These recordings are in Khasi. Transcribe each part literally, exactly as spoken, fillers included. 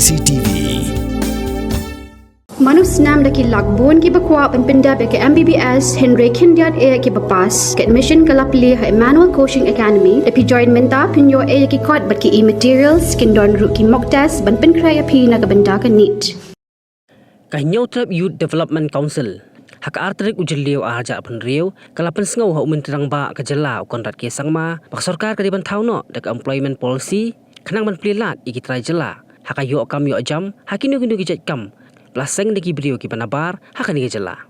C T V. Mano snam da ki lak bun kiba kwah ban pyndep ïa ka M B B S, hynrei khyndiat eh kiba pass. Ka admission ka la plie ha Emmanuel Coaching Academy. Da phi join mynta phin ïoh eh ïa ki kot bad ki e-materials, kin don ruh ki mock test ban pynkhreh ïa phi na ka bynta ka NEET. Ka Hynñiewtrep Youth Development Council ha ka ar tarik u Jylliew ar hajar arphew hynriew ka la pynsngew ha u Myntri Rangbah ka jylla u Conrad K Sangma ba ka sorkar ka dei ban thaw noh da ka employment policy khnang ban plie lad ïa ki trai jylla ha ka ïoh kam ïoh jam ha kino kino ki jait kam ba la seng da ki briew kiba nabar ha kane ka jylla.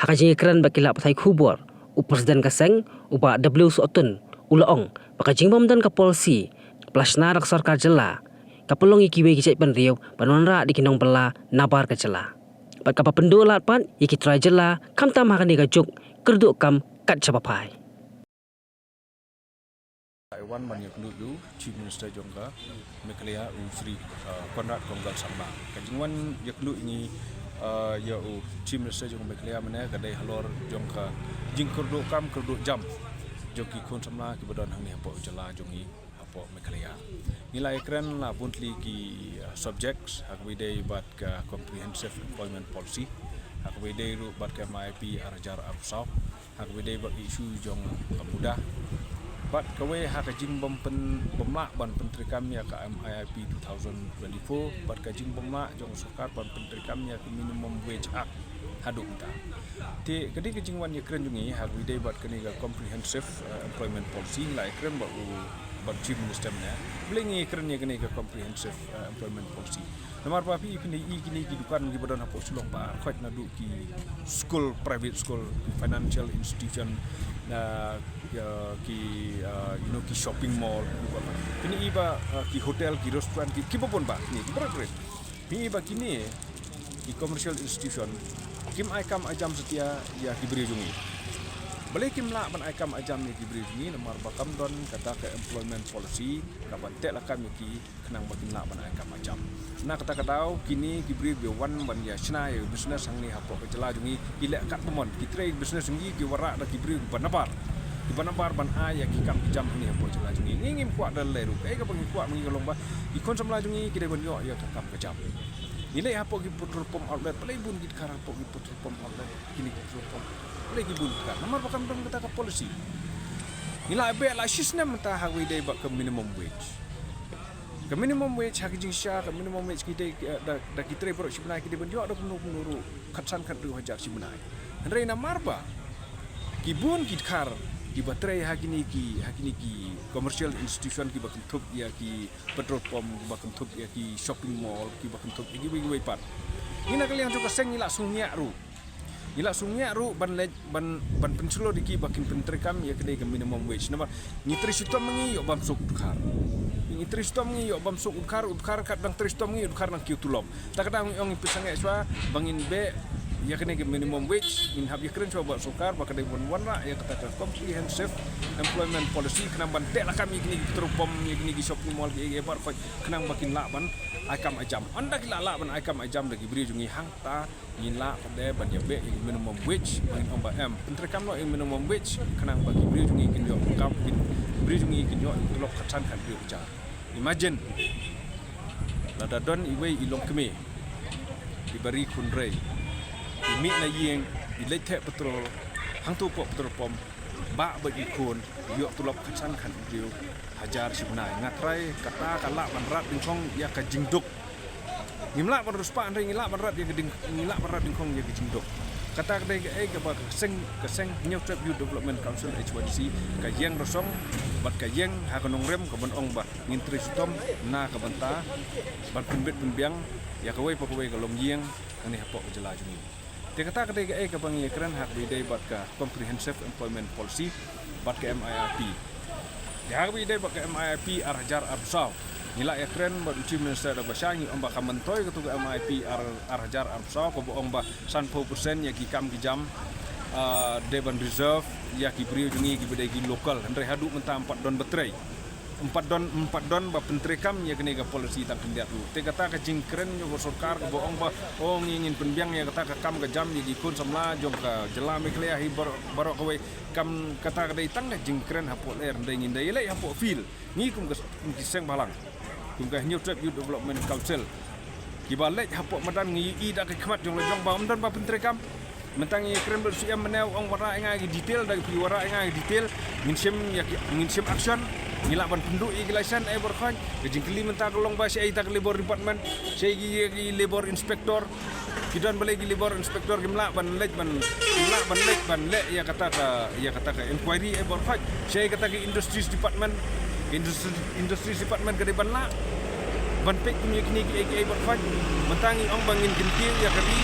Ha ka jingïakren bad ki lad pathai khubor, u President ka seng, u Bah W Sohtun, u la ong ba ka jingbym don ka policy ba la shna da ka sorkar jylla ka pynlong ïa kiwei ki jaitbynriew ban wanrah da ki nongbylla nabar ka jylla, bad kaba pynduh lad pat ïa ki trai jylla, khamtam ha kane ka juk kyrduh kam kat shaba phai. Wan ban ïakynduh ïa u Chief Minister jong ka Meghalaya, u Shri, uh, Conrad Kongkal Sangma. Ka jingwan ïakynduh ïa ngi, uh, ïa u Chief Minister jong ka Meghalaya mynne ka dei halor jong ka jingkyrduh kam kyrduh jam jong ki khun samla kiba don hangne hapoh jylla jong ngi hapoh Meghalaya. Ngi la ïakren la bun tylli ki, uh, subjects, ha kaba ïadei bad ka Comprehensive Employment Policy, ha kaba ïadei ruh bad ka M I P ar hajar arphew saw, ha kaba ïadei bad ka issue jong ka MUDA, bad kawei ha ka jingbym pyn-, bym lah ban pyntreikam ïa ka M I P two thousand twenty-four, bad ka jingbym lah jong ka sorkar ban pyntreikam ïa ka Minimum Wage Act haduh mynta. Te ka dei ka jingwan ïakren jong ngi ha kaba ïadei bad kane ka Comprehensive, eh, Employment Policy. Ngi la ïakren bad u, bad Chief Minister mynne. Balei ngi ïakren ïa kane ka Comprehensive, eh, Employment Policy? Namar ba phi, phin ïohi kine ki dukan kiba don hapoh Shillong ba ar khoit, naduh ki school, private school, financial institution, na, ïa, ki, uh, you know, ki shopping mall, phin ïohi ba, uh, ki hotel, ki restaurant, ki, kiba bun ba, kine, kiba rit rit. Phin ïohi ba kine ki commercial institution kim ai kam ai jam satia ïa ki briew jong ngi. Balei kim lah ban ai kam ai jam ïa ki briew jong ngi? Namar ba kam don kata ka employment policy kaba teh lakam ïa ki khnang ba kin lah ban ai kam ai jam. Na kata ka daw kine ki briew ba wan ban ïa shna ïa business hangne hapoh ka jylla jong ngi, ki leh katba mon, ki trei business jong ngi, ki wanrah da ki briew ba nabar, kiba nabar ban ai ïa ki kam ki jam hangne hapoh jylla jong ngi. Ngi ngim kwah da lei ruh. Kaei kaba ngi kwah ma ngi ka long ba ki khun samla jong ngi ki dei ban ïoh ïa ka kam ka jam. Ngi leit hapoh ki petrol pump outlet, balei bun ki dkhar hapoh ki petrol pump outlet, kine ki petrol pump, balei ki bun ki dkhar? Namar ba kam don kata ka policy. Ngi la beh la shisnem mynta ha kaba ïadei bad ka minimum wage. Ka minimum wage ha ka jingshisha, ka minimum wage ki dei, eh, da, da ki trei baroh shi bnai ki dei ban ïoh da kumno kumno ruh khatsan khathynriew hajar shi bnai. Hynrei namar ba ki bun ki dkhar kiba trei ha kine ki, ha kine ki commercial institution kiba kynthup ïa ki petrol pump, kiba kynthup ïa ki shopping mall, kiba kynthup ïa kiwei kiwei pat. Ngi na ka liang jong ka seng ngi la sngewsih ruh. Ngi la sngewsih ruh ban leit ban, ban pynshlur ïa ki ba kin pyntreikam ïa kane ka minimum wage. Namar ngi trei shitom ngi ïoh bam suk u dkhar. Ngi trei shitom ngi ïoh bam suk u dkhar, u dkhar kat dang trei shitom ngi, u dkhar dang kiew tulop. Ta ka daw ngi ong ngi pynsangeh shuwa ba ngin beh ïa kane ka minimum wage, ngin hap ïakren shuwa bad sorkar ba ka dei ban wanrah ïa kata ka comprehensive employment policy khnang ban teh lakam ïa kine ki petrol pump, ïa kine ki shopping mall, ki, ïa, ïa baroh khoit khnang ba kin lah ban ai kam ai jam. Ynda ki la lah ban ai kam ai jam da ki briew jong ngi, hangta ngin lah pat de ban ïa beh ïa minimum wage, ba ngin ong ba em, pyntreikam noh ïa minimum wage khnang ba ki briew jong ngi kin ïoh kam, ki briew jong ngi kin ïoh tulop khatsan khathynriew hajar. Imagine, lada don iwei i longkmie iba ri khun rei, i mih na ïing, i leit theh petrol hangto hapoh petrol pump, bah bad i khun, ïoh tulop khatsan khathynriew hajar shi bnai. Nga tharai kata ka lah ban rat dyngkhong ïa ka jingduk. Ngim lah ban riewspah, hynrei ngi lah ban rat ïa ka ding, ngi lah ban rat dyngkhong ïa ka jingduk. Kata ka dei kaei kaba ka seng, ka seng Hynñiewtrep Youth Development Council, H Y D C, ka ïeng rasong bad ka ïeng ha ka nongrim kaban ong ba ngin trei shitom na ka bynta ban pynbit pynbiang ïa kawei pa kawei ka longïing hangne hapoh ka jylla jong ngi. Te kata ka dei kaei kaba ngi ïakren ha kaba ïadei bad ka Comprehensive Employment Policy bad ka M I R P. Te ha kaba ïadei bad ka M I R P ar hajar arphew saw, ngi la ïakren bad u Chief Minister da kaba shai, ngi ong ba ka myntoi kato ka M I R P ar, ar hajar arphew saw kaba ong ba sanphew percent ïa ki kam ki jam, ah, dei ban reserve ïa ki briew jong ngi kiba dei ki local. Hynrei haduh mynta ym pat don ba trei. Ym pat don, ym pat don ba pyntreikam ïa kane ka policy tang khyndiat ruh. Te kata ka jingkren jong ka sorkar kaba ong ba, oh, ngi ngin pynbiang ïa kata ka kam ka jam ïa ki khun samla jong ka jylla Meghalaya hi baroh, baroh kawei. Kam kata ka dei tang ka jingkren hapoh lyer, hynrei ngin da ïaleh hapoh field. Ngi kum ka, kum ki seng bhalang, Kum ka Hynñiewtrep Youth Development Council, kiba leit hapoh madan, ngi ïohi da ka khmat jong la jong ba ym don ba pyntreikam. Mynta ngi kren bad u C M mynne, u ong wanrah ïa nga ki detail, da phi wanrah ïa nga ki detail, ngin shim ïa ki, ngin shim action. Ngi lah ban pynduh ïa ki license, eh, baroh khoit. Ka jingkylli mynta ka long ba shaei kata ka labour department, shaei ki, ki labour inspector. Ki don balei ki labour inspector kim lah ban leit ban, kim lah ban leit ban leh ïa kata ka, ïa kata ka inquiry, eh, baroh khoit. Shaei kata ka industries department, industry, industries department ka dei ban lah ban peit kum ïa kine kiei kiei baroh khoit. Mynta ngi ong ba ngin kyntiew ïa ka ri,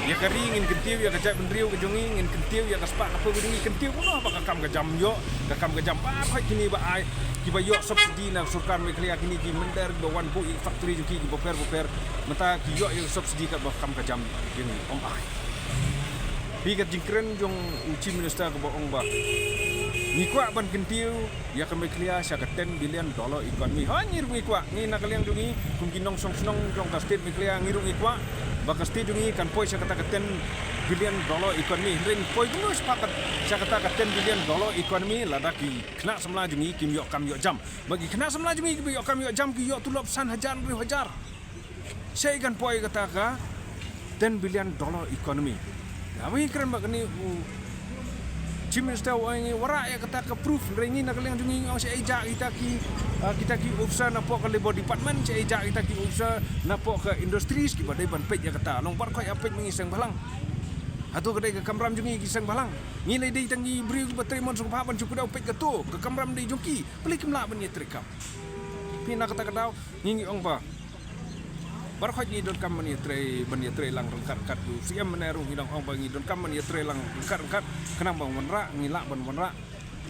ïa ka ri, ngin kyntiew ïa ka jaitbynriew ka jong ngi, ngin kyntiew ïa ka spah ka phew ka jong ngi, kyntiew kumno ba ka kam ka jam ïoh, ka kam ka jam baroh khoit kine ba ai, kiba ïoh subsidy na sorkar Meghalaya, kine ki mynder ba wan buh ïa factory jong ki, ki bapher bapher. Mynta ki ïoh ïa subsidy kat ba kam ka jam, ïa ngi ym ai. Phi, ka jingkren jong u Chief Minister kaba ong ba ngi kwah ban kyntiew ïa ka Meghalaya sha ka ten billion dollar economy. Hooid, ngi ruh ngi kwah, ngi na ka liang jong ngi kum ki nongshong shnong jong ka state Meghalaya, ngi ruh ngi kwah ba ka state jong ngi kan poi sha kata ka ten billion dollar economy. Hynrei ngi poi kumno sha ka, sha kata ka ten billion dollar economy lada ki khynnah samla jong ngi kim ïoh kam ïoh jam? Ba ki khynnah samla jong ngi kiba ïoh kam ïoh jam ki ïoh tulop san hajar, hynriew hajar. Shaei kan poi kata ka ten billion dollar economy? Namar ngi kren ba kane u Chief Minister u ong ngi wanrah ïa kata ka proof, hynrei ngi na ka liang jong ngi ngi ong shaei jia kita ki, ah, kita ki officer napoh ka labour department, shaei jia kita ki officer napoh ka industries kiba dei ban peit ïa kata. Long baroh khoit ïa peit ma ngi seng bhalang. Hato ka dei ka kamram jong ngi ki seng bhalang? Ngi lei dei tang ki briew kiba trei mon sngewbha ban shu kdew peit kato ka kamram dei jong ki. Balei kim lah ban ïatreikam? Phi, na kata ka daw ngi ngi ong ba baroh khoit ngi donkam ban ïatrei, ban ïatrei lang ryngkat ryngkat. U C M mynne ruh ngi dang ong ba ngi donkam ban ïatrei lang ryngkat ryngkat khnang ban wanrah, ngi lah ban wanrah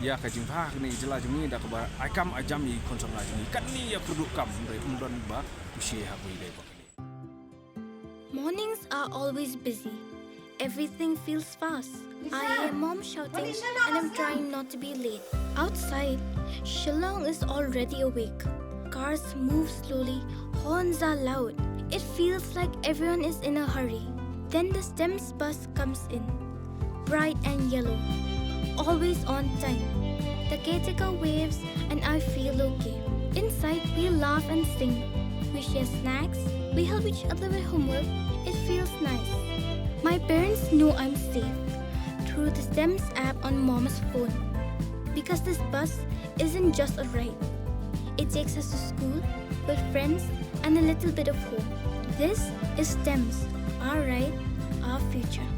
ïa ka jingbha kane ka jylla jong ngi da kaba ai kam ai jam ïa ki khun samla jong ngi. Katne ïa kyrduh kam, hynrei ym don ba u shim ha kawei dei ba kane. Mornings are always busy. Everything feels fast. I hear mom shouting and I'm trying not to be late. Outside, Shillong is already awake. Cars move slowly, horns are loud. It feels like everyone is in a hurry. Then the STEMS bus comes in, bright and yellow, always on time. The caretaker waves and I feel okay. Inside, we laugh and sing. We share snacks. We help each other with homework. It feels nice. My parents know I'm safe through the STEMS app on mom's phone. Because this bus isn't just a ride. It takes us to school, with friends, and a little bit of hope. This is STEMS, our ride, our future.